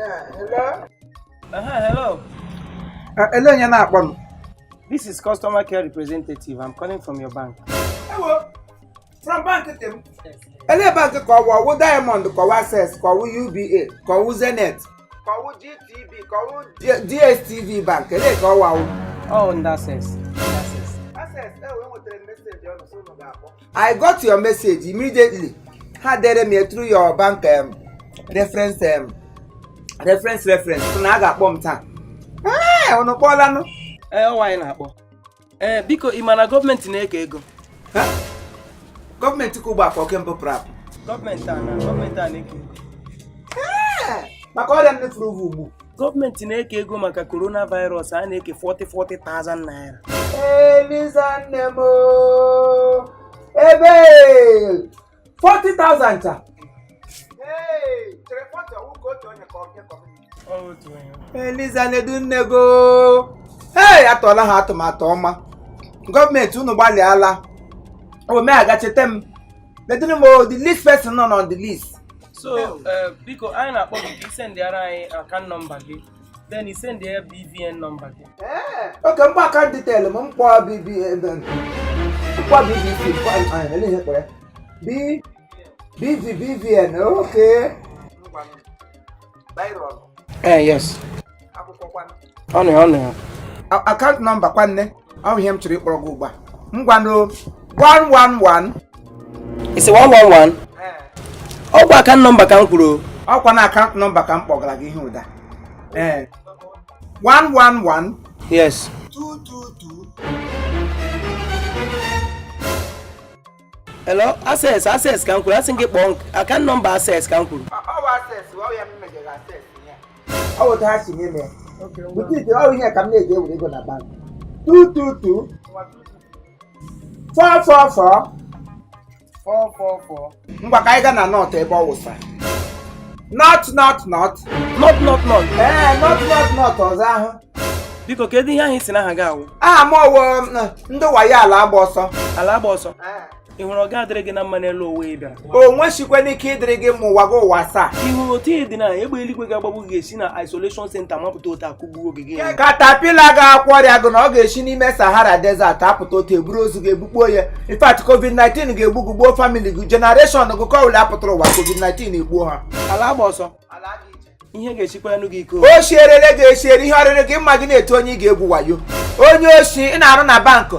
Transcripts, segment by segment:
Hello? Hello. Ele onye na-akpọ m? This is customer care representative. I'm calling from your bank. Ewo, from bank nke m. Ele bank ka ọwụ ọwụ Diamond, ka ọwụ Access, ka ọwụ UBA, ka ọwụ Zenith, ka ọwụ GTB, ka ọwụ DSTV bank, ele ka ọwụ awụ? Oh, in that sense. In that sense. Access, ewo, enwetara m message ọnụ so unu ga-akpọ. I got your message immediately. Ha dere m ya through your bank reference reference na a ga-akpọ m taa. Ee, unu kpọọlanụ? Ee, ọwa anyị na-akpọ. Ee, biko, ị ma na gọọmenti na-eke ego? Ha? Gọọmenti ka ugbo akọ kembụ prap. Gọọmenti a na-eke ego. Maka ọrịa mmefuru ugbu. Gọọmenti na-eke ego maka coronavirus. A na-eke 40 40,000 naira. Eliza nne m ooo. Ebe 40,000 cha. Hey, chere, 40 ọwụ ka otu onye ka ọ nke community? Otu onye. Eliza nedu nne go. Hey, atọọla ha atụmatụ ọma. Gọọmenti, unu gbalịala. O mee agachete m. Ledunu m o, the least person nọ on the list. So, biko, anyị na-akpọ gị ka isendịara anyị account number gị. Then isendị ya BVN number gị. Oke mgbe account detail m mkpọ BB mkpọ BBC mkpọ ele ihe kpọrọ ya? B BV BVN, okay. Eh, yes. Akwụkwọ kwanụ. Ọ nọ ya, ọ nọ ya. Account number kwanne, ọ bụ ihe m chọrọ ịkpọrọ gị ugbu a. Ngwanụ, 111. Isi 111. Ọ bụ account number ka m kwuru. Ọkwa na account number ka m kpọgara gị ihe ụda. Ee, 111. Yes. 222. Hello, Access, Access ka m kwuru. Asị m gị kpọọ account number Access ka m kwuru. Ọ bụ Access, ọ ya m megara Access ya. Ọ bụ otu ha si nye m ya. Bute ite, ọ bụ ihe ka m na-eji ewere ego na bank. 222 444. 444. Ngwa, ka anyị gaa na north, ebe ọ wụsara. North, north, north. North, north, north. Ee, north, north, north ọzọ ahụ. Biko, kedu ihe ahụ isi n'aha gị awụ? Aha m ọwụ ndị wayo ala agba ọsọ. Ala agba ọsọ. Ị hụrụ, ọ ga-adịrị gị na mma n'elu ụwa ị bịara. O nwechikwana ike ịdịrị gị ma ụwa gị ụwa asaa. Ị hụrụ otu ihe dị na egbe eluigwe ga-agbagbu gị, ga-esi na isolation center mapụta otu akụgbuo gị gị. Caterpillar ga-akwọ ọrịa gị na ọ ga-esi n'ime Sahara Desert apụta otu eburu ozu ga-egbukpuo ya. In fact, COVID-19 ga-egbu gị, gbuo family gị, generation gị ka ọbụla apụtara ụwa, COVID-19 egbuo ha. Ala agba ọsọ. Ihe ga-esikwa gị ike o. O sierele ga-esiere ihe ọrịrị gị mma gị na-eto onye ị ga-egwu wayo. Onye oshi ị na-arụ na bank,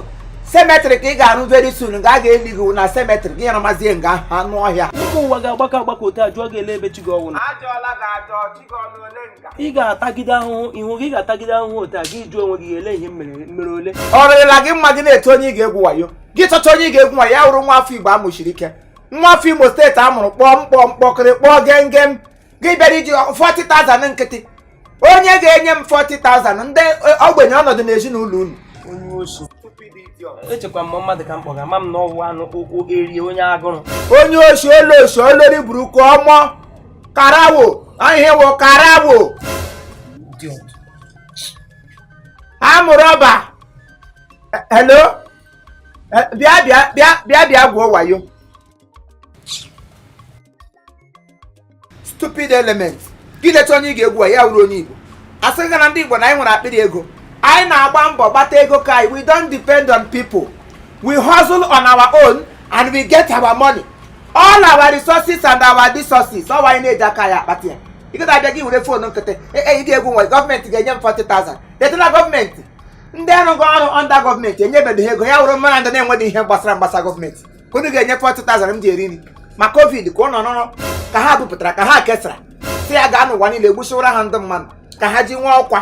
cemetery ka ị ga-arụ very soon. Nga a ga-eli gị na cemetery gị, rụmazie nga anụ ọhịa. Ụmụ ụwa ga-agbakọ agbakọ otu a jụọ gị ele ebe chi gị ọnwụ na. Ajọọla gị ajọ chi gị ọnụ ole nga. Ị ga-atagide ahụhụ ihu gị, ga-atagide ahụhụ otu a gị jụọ onwe gị ele ihe m mere mere ole. Ọ rịrịla gị mma gị na-eto onye ị ga-egwu wayo. Gị chọcha onye ị ga-egwu wayo, ya wụrụ nwa afọ Igbo amụchiri ike, nwa afọ Imo Steeti amụrụ kpọọ mkpọ mkpọkịrị kpọọ gengem. Gị bịara iji 40,000 nkịtị, onye ga-enye m 40,000 ndị ogbenye ọnọdụ n'ezinụlọ unu. Onye oshi, echekwa m mmadụ ka m kpọga ama m na ọwụ anụ ụkwụ erie onye agụrụ. Onye oshi, olu oshi, olori buruku ọmọ karawo ihe wụ karawo. Idiot. Amụrọba, hello. Bịa, bịa, bịa, bịa, bịa gwuo wayo. Stupid element. Gị leta onye ị ga-egwu ya wuru onye Igbo. Asị gị na ndị Igbo na anyị nwere akpịrị ego, anyị na-agba mbọ gbata ego ka anyị. We don't depend on people. We hustle on our own and we get our money, all our resources and our resources. Ọwa anyị na-eji aka ya akpata ya. Ị ga-abịa gị were phone nkịtị e ị ga-egwu nwe gọọmenti ga-enye m 40,000. Letana gọọmenti, ndị arụghị ọrụ under gọọmenti enyebeghị ego. Ya wụrụ mmadụ ndị na-enweghị ihe gbasara mgbasa gọọmenti ka unu ga-enye 40,000 m ji eri nri ma COVID ka ụnọ nọrọ ka ha bupụtara ka ha kesara si ya gaa n'ụwa niile gbusiwara ha ndị mmadụ ka ha ji nwee ọkwa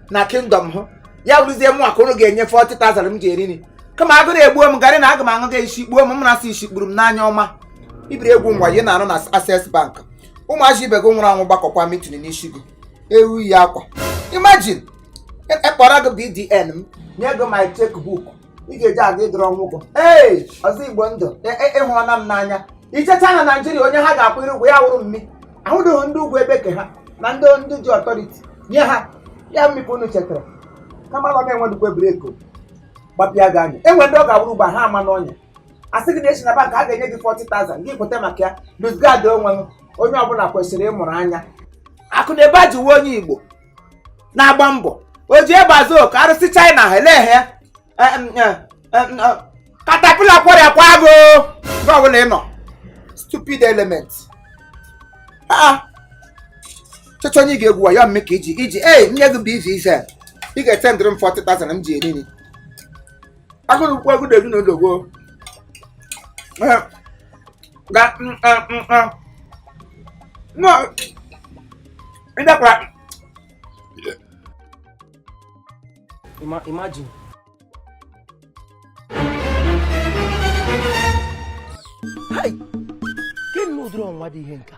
na kingdom hụ ya wụrụzie mụ ka unu ga-enye 40,000 m ji eri nri. Kama agụrụ egbuo m garị na aga m aṅụ ga isi gbuo m m na-asị isi kpuru m n'anya ọma ibiri egwu ngwa na-arụ na Access Bank. Ụmụazị ibe gị nwụrụ anwụ gbakọkwa meeting n'isi gị ewu yi akwa. Imagine, ekpọrọ gị BDN m nye gị my checkbook ị ga-eji aga ịdọrọ ọnwụ gị. Ee, ọzọ Igbo ndụ, ịhụọna m n'anya. Ichecha na Naijiria, onye ha ga-akwụrụ ụgwọ ya wụrụ mmi ahụdụghị ndị ugwu ebe ke ha na ndị ji authority nye ha ya mmi ka unu chetara. Kama na na-enwedukwe brake gbapịa gị anya enwe ndị ọ ga-awụrụ ugbo ha ama n'ọnya. Asị gị na esi na bank a ga-enye gị 40,000, gị kweta maka ya. Luzgad onwe m, onye ọbụla kwesịrị ịmụrụ anya. Akụkọ. Akụnụba ji uwe onye Igbo na-agba mbọ, o ji egbe azụ oke arụsị China ha eleghe caterpillar kwọrịa kwa agụ ebe ọbụla ị nọ. Stupid element. Ah, chọchọ onye ị ga-egwu wayo mme ka iji iji ei nye gị BVN, ị ga-esendịrị m 40,000 m ji eri nri. Agụrụ ukwu agụrụ ezinụlọ gboo ga no ịdakwara. Imagine. Hai! Gịnị na ụdịrị ọnwa dị ihe nka?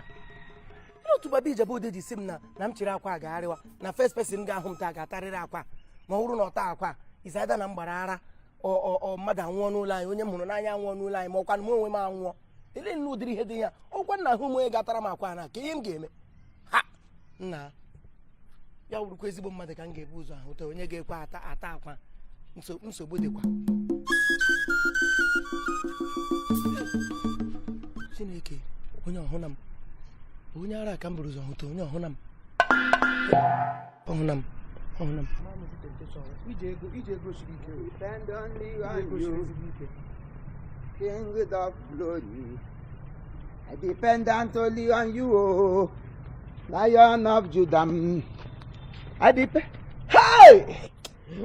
Ndị otu Baba Ijebu Ode ji sị m na na m chịrị akwa agagharịwa na first person ga-ahụ m taa ga-atarịrị akwa, ma ọ bụrụ na ọ taa akwa is either na m gbara ara ọ mmadụ anwụọ n'ụlọ anyị, onye m hụrụ n'anya anwụọ n'ụlọ anyị, ma ọkwa m onwe m anwụọ. Ele nne ụdịrị ihe dị ya ọkwa nna ahụ m onye ga-atara m akwa na ka ihe m ga-eme ha nna ya wurukwa ezigbo mmadụ ka m ga-ebu ụzọ ahụta onye ga-ekwe ata ata akwa. Nsogbu dịkwa. Chineke, onye ọhụna m, onye ara ka m buru ụzọ hụta, onye ọhụna m, ọhụna m, ọhụna m. Ije ego siri ike. Depend only on you, King of glory. I depend only on you, oh, Lion of Judah. I depend. Hey!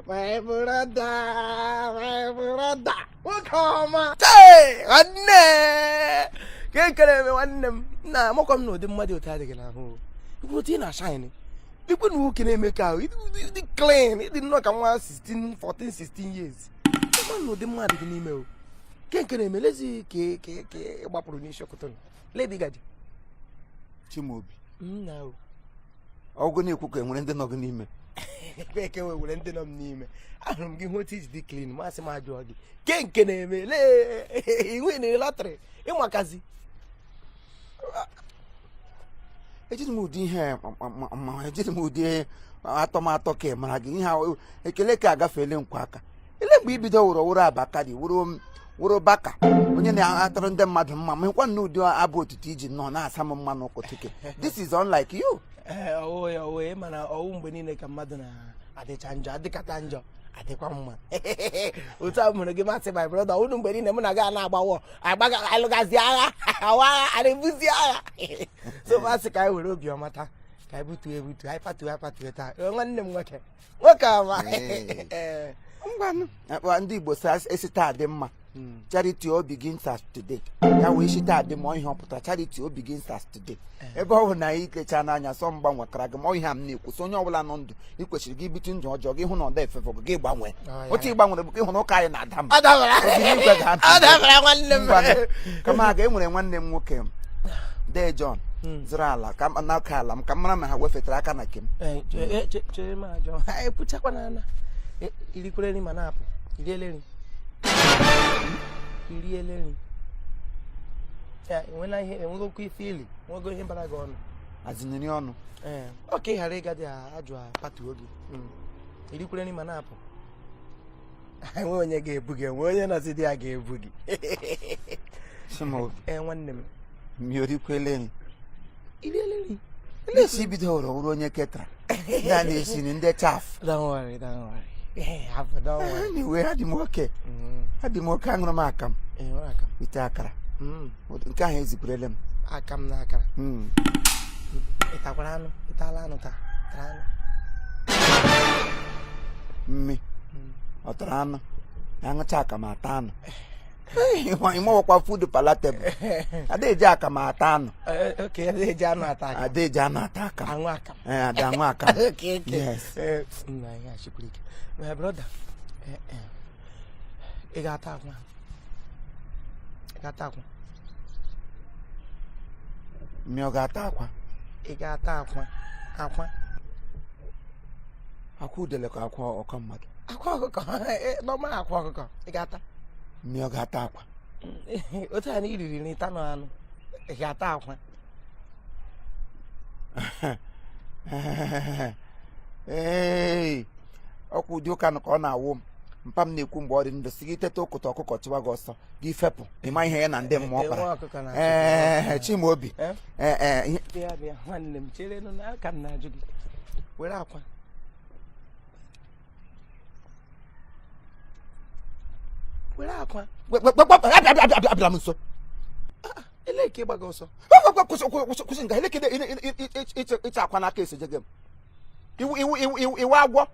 My brother, my brother, nwoke ọma. Chee, nwanne! Ka ekele eme nwanne m. Nna, amakwa m na ụdị mmadụ otu adịghị n'ahụ. Ikwu otu ị na-ashine. Ikwu na nwoke na-eme ka ahụ, ịdị clean, ịdị nnọọ ka nwa 16, 14, 16 years. Ịma na ụdị mmadụ dị n'ime o. Ke nke na-eme lezi ka ka ka ị gbapụrụ n'isi ọkụtụ. Lady gaji. Chimaobi. Nna o. Ọgụ na-ekwu ka enwere ndị nọ gị n'ime. Ekwe eke were ndị nọ m n'ime. Ahụrụ m gị hụ otu iji dị clean, masị m ajụọ gị ke nke na-eme lee iwe na lọtrị ịmakazi. Ejiri m ụdị ihe ma ejiri m ụdị atọmatọ ka ị mara gị ihe ahụ, ekele ka agafeela nkwa aka. Ele mgbe ibido wụrụ wụrụ abakari wụrụ wụrụ baka onye na-atọrọ ndị mmadụ mma, ma hụkwa na ụdị abụ otuto iji nọ na-asa m mma n'ụkọtụke. This is unlike you. Ee, ọwụ ya ọwụ ya, mana ọwụ mgbe niile ka mmadụ na-adịcha njọ, adịkata njọ adịkwa mma. Otu a mụrụ gị, masị my brother, unu mgbe niile mụ na gị a na-agbawo agbaga alụgazi agha awa agha a na-ebuzi agha, so masị ka anyị were obiọma taa, ka anyị butuo ebutu, anyị patuo apatuo taa. Ee, nwanne m nwoke, nwoke ọma. Ee. Ngwanụ, akpa ndị Igbo sị esi taa dị mma, charity all begins as today. Ya wee isi taa dị mma, ihe ọ pụtara, charity all begins as today. Ebe ọ bụ na anyị lecha n'anya sọ mgbanwekara gị, ma ọ ihe a m na-ekwu sị onye ọbụla nọ ndụ, ị kwesịrị gị ibite ndụ ọjọọ gị hụ na ọ da efefọ gị gbanwee. Otu ị gbanwere bụ ka ịhụ na ụka anyị na-ada mba. Ọ dabara. Obi n'igwe ga-ada. Ọ dabara, nwanne m. Ngwanụ, kama aga enwere nwanne m nwoke dee John zụrụ ala ka n'aka ala m ka m mara ma ha wefetara aka na nke m. Ee, chere m ajọ ha ekwuchakwa n'ana. Irikwere nri ma na-apụ, iriele nri, iriele nri ya enwela ihe enwegokwa ife ili nwego ihe bara gị ọnụ. Aziniri ọnụ. Ee, ọ ka ị ghara ịga dị ajụ patuo gị. Irikwere nri ma na-apụ, enwe onye ga-ebu gị, enwe onye nọzi di ya ga-ebu gị. Chimaobi. Ee, nwanne m. Mmiri nri. Iriele nri. Ndị bido hụrụ wụrụ onye ketara ndị a na-esi nri, ndị chaf. Don't worry, don't worry. Ee, hapụ, don't worry. Anyway, adị m oke, adị m oke, aṅụrụ m akam. Ee, nwere akam. Ite akara nke ahụ ezikwurele m. Akam na akara. Ị takwara anụ? Ị taala anụ taa? Tara anụ? Mmi ọ tara anụ, aṅụcha akam ata anụ. Ịmawakwa food palatable, ada eji akam ata anụ. Oke eji anụ ata akam. Ada eji anụ ata akam. Aṅụ akam. Ee, ada aṅụ akam. Okay. Yes. Nna ya chikwuru ike, my brother. Ị ga-ata akwa? Ị ga-ata akwa? Mmi ọ ga-ata akwa? Ị ga-ata akwa, akwa? Akwa udele ka akwa ọkọ mmadụ? Akwa ọkụkọ, normal akwa ọkụkọ, ị ga-ata? Mmi ọ ga-ata akwa? Otu a na iriri na ịta nọ anụ, ị ga-ata akwa? Ee, ọkwa ụdị ụka nụ ka ọ na-awụ m Mpa m na-ekwu mgbe ọ dị ndụ, sị gị teta ụkụta ọkụkọ chụwa gị ọsọ, gị fepụ. Ịma ihe ya na ndị mmụọ Nwa kpara. ọkụkọ na-achụ. Ee, Chimaobi. Eh? Ee, ee, Bịa, bịa, nwanne m, chere nụ na aka m na-ajụ gị. Were akwa. Were akwa. Abịala m nso. Elee ka ịgba gị ọsọ? Kwụsị, kwụsị, kwụsị nga elekere ịcha akwa n'aka esoje gị m. Iwu, iwu, iwu, iwu, iwu agwọ.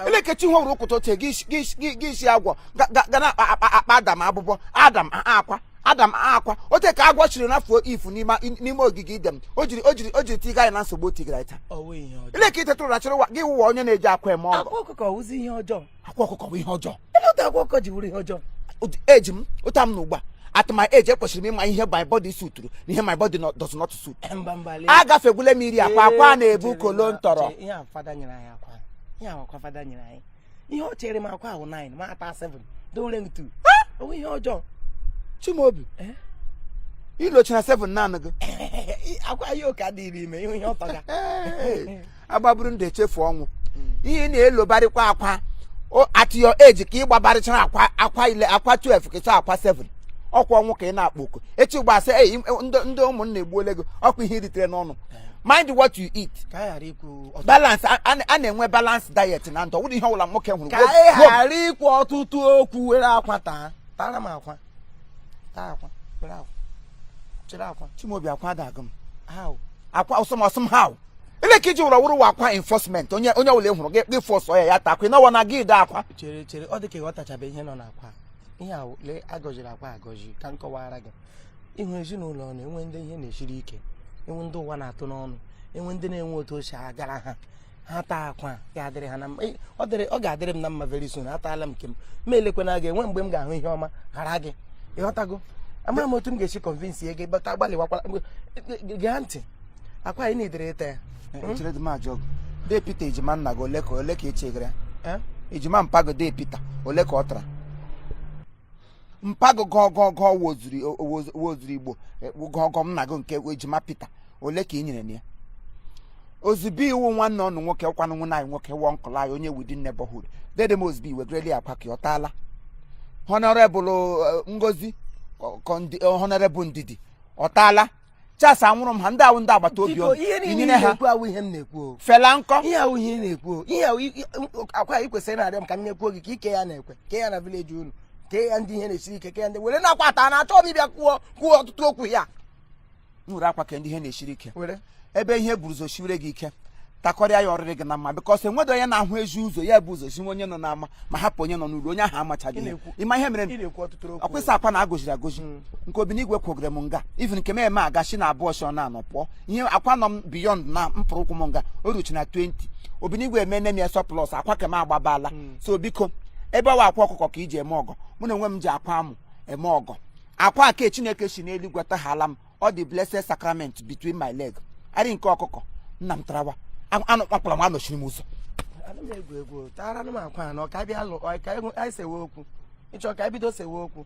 Eleke chi hụrụ ụkwụta oche gị isi agwọ ga na akpa akpa Adam abụbọ Adam akwa Adam akwa ote ka agwọ chiri n'afọ ifu n'ime ogige Idem. O jiri tiga anyị na nsogbu o tigara anyị taa. Ọ wụ ihe ọjọọ. Eleke itetụrụ na chịrị gị wụwa onye na-eji akwa eme ọgọ. Akwa ọkụkọ wụzi ihe ọjọọ? Akwa ọkụkọ bụ ihe ọjọọ. Elee otu akwa ọkụkọ ji wụrụ ihe ọjọọ? Eji m ụta m na ugbu a, at my age, ekwesịrị m ịma ihe my body suituru na ihe my body does not suit. Mba, mba, lee. Agafegwule m iri akwa akwa na-ebu Chere kolo ntọrọ. Ihe a fada nyere anyị akwa. Ihe a akwa fada nyere anyị. Ihe o chere m akwa ahụ 9 ma ata 7. Dowere m 2. Ọ wụ ihe ọjọọ. Chimaobi. Eh? Ilochara 7 naanị gị. Akwa ya oke adịghị ime ihe ọtọ ga. Hey, agbaburu ndụ echefu ọnwụ. Ihe ị na-elobarịkwa akwa at your age ka ị gbabarịchara akwa akwa ile akwa 12 ka ịchọ akwa 7, ọkwa ọnwụ ka ị na-akpọ oku echi ugbo asị ei ndị ụmụnna egbuole gị. Ọkwa ihe i ritere n'ọnụ. Mind what you eat. Ka anyị ghara ikwu ọtụtụ Balance, a na-enwe balance diet na ndụ. Ọ bụrụ ihe ọbụla nwoke hụrụ Ka anyị ghara ikwu ọtụtụ okwu, were akwa taa. Tara m akwa. Taa akwa. Were akwa. Chere akwa. Chimaobi, akwa adagụ m. How? Akwa ọsọm ọsọm, how? Ele ka iji wụrụ wụrụ akwa enforcement, onye ọbụla ị hụrụ gị force ya ya taa akwa, ịnọwọ na gị de akwa. Chere, chere, ọ dị ka ịghọtachabe ihe nọ n'akwa. Ihe a lee, agọziri akwa agọzi. Ka m kọwara gị. Ịhụ ezinụlọ na-enwe ndị ihe na-esiri ike, enwe ndị ụwa na-atụ n'ọnụ, enwe ndị na-enwe otu o si agara ha. Ha taa akwa ya adịrị ha na mma. Ọ ga-adịrị m na mma very soon. Ataala m nke m, ma elekwana gị enwe mgbe m ga-ahụ ihe ọma ghara gị. Ịghọtago? Amaghị m otu m ga-esi convince gị bata. Gbalịwakwala, gee ntị, akwa anyị na-edere ịta ya. Chere dị m ajụ gị. De Peter, ejima nna gị ole ka ị chegara? Eh? Ejima mpago de Peter ole ka ọ tara? Mpago gọgọgọ wozuru Igbo gọgọ m nna gị nke ejima Peter ole ka ị nyere na ya? Ozugbo iwu nwanne ọnụ nwoke kwanụ nwunye anyị nwoke wọ uncle anyị onye within neighborhood dede m, ozugbo iwegreli akwa ka ọ taala. Honorable Ngozi Honorable Ndidi ọ taala? Charles anwụrụ m ha ndị awụ ndị agbata obi Biko, ọnụ ihe niile inyere ị ha na-ekwu awụ ihe m na-ekwu o. Fela nkọ. Ihe ahụ ihe ị na-ekwu o. Ihe ahụ akwa ị kwesịrị na-arịọ m ka m nyekwuo gị ka ike ya na-ekwe kee ya na village unu, kee ya ndị ihe na-esiri ike, kee ya ndị were na-akwa ata na-achọ ọbịbịa kwuo kwuo ọtụtụ okwu ya. M were akwa ke ndị ihe na-esiri ike. Were. Ebe ihe buru ụzọ siwere gị ike, takọrịa ya ọrịrị gị na mma, because enwedo onye na-ahụ ezi ụzọ ya bụ ụzọ siwe onye nọ n'ama ma hapụ onye nọ n'ụlọ onye ahụ amachaghị Ị ihe. na-ekwu- Ịma ihe mere? Ị na-ekwu ọtụtụ okwu. Ọkwụsị akwa na agọziri agọzi nke obinigwe kwogere m nga even nke m eme aga shi na abụọ shi ọ na-anọ pụọ ihe akwa nọ m beyond na mpụrụ ụkwụ m nga o ruchi na 20 obinigwe emene m ya surplus akwa ka m agbabala. So biko, ebe ọwa akwa ọkụkọ ka iji eme ọgọ, mụ na onwe m ji akwa amụ eme ọgọ. Akwa ake Chineke si n'eluigwe taghala m, ọ dị blessed sacrament between my leg arị nke ọkụkọ nna m tarawa anụ kpakwara m anọchiri m ụzọ. Ana m egwu egwu o. Tara m akwa na ọ ka bịa lụ ọ ka anyị sewe okwu. Ịchọ ka anyị bido sewe okwu.